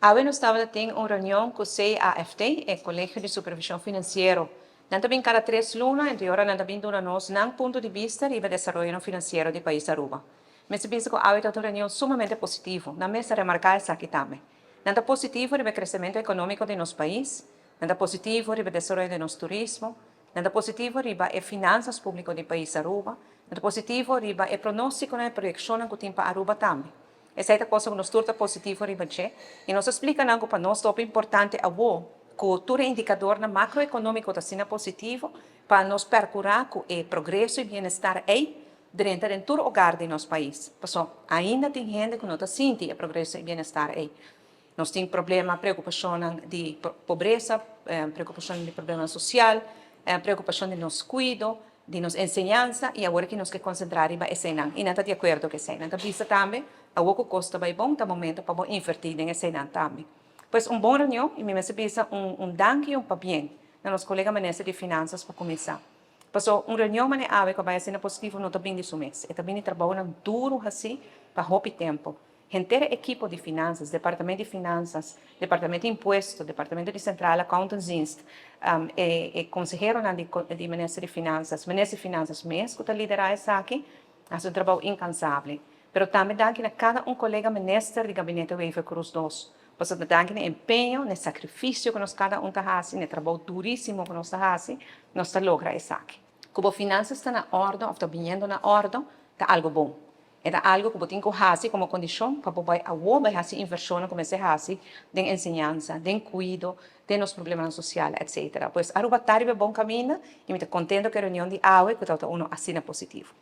Awe nos tabata tin un reunion ku CAFT, e Kolegio di Supervishon Finansiero. Nan ta bin kada tres luna, entre ora nan ta bin duna nos nan punto di bista riba e desaroyonan finansiero di pais Aruba. Mester bisa ku awe tabata un reunion sumamente positivo. Nan mes a remarká esaki tambe. Nan ta positivo riba e kresementu ekonómiko di nos pais, nan ta positivo riba e desaroyo di nos turismo, nan ta positivo riba e finansas públiko di pais Aruba, nan ta positivo riba e pronóstikonan i proyekshonnan ku tin pa Aruba tambe. Esei ta cosa ku nos tur ta positivo riba dje i nos a splika nan ku pa nos ta hopi importante awo ku tur e indikadornan makroekonómiko ta asina positivo pa nos perkurá ku e progreso i bienestar ei drenta den tur ogar di nos pais. Paso ainda tin hende ku no ta sinti e progreso i bienestar ei. Nos tin problema, preokupashonnan di pobresa, preokupashonnan di problemanan sosial, preokupashon di nos kuido, di nos enseñansa i awor aki nos ke konsentrá riba eseinan i nan ta di akuerdo ku esei. Nan ta bisa tambe awor ku kos ta bai bon ta momento pa bo invertí den eseinan tambe. Pues un bon reunion i mi mester bisa un un danki i un pabien na nos kolega minister di Finansas pa kuminsá. Paso un reunion manera awe ku a bai asina positivo no ta bin di su mes. E ta bin di trabounan duru hasí pa hopi tempu. Henter e ekipo di Finansas, Departamento di Finansas, Departamento di Impuesto, Departamento di Centrale Accountantsdienst, e e konseheronan di di Minister di Finansas, Minister di Finansas mes ku ta liderá esaki, a hasi un trabou inkansabel. Pero tambe danki na kada un kolega minister di Gabinete Wever-Croes dos, pasobra danki na e empeño, na e sakrifisio ku nos kada un ta hasi, na e trabou durísimo ku nos ta hasi, nos ta logra esaki. Ku bo finansas ta na òrdu òf ta biniendo na òrdu ta algu bon. E ta algu ku bo tin ku hasi komo kondishon pa bo bai awor bai hasi invershonnan ku mester hasi den enseñansa, den kuido, den nos problemanan sosial, etsetera. Pues Aruba ta riba e bon kaminda i mi ta kontento ku e reunion di awe ku tabata unu asina positivo.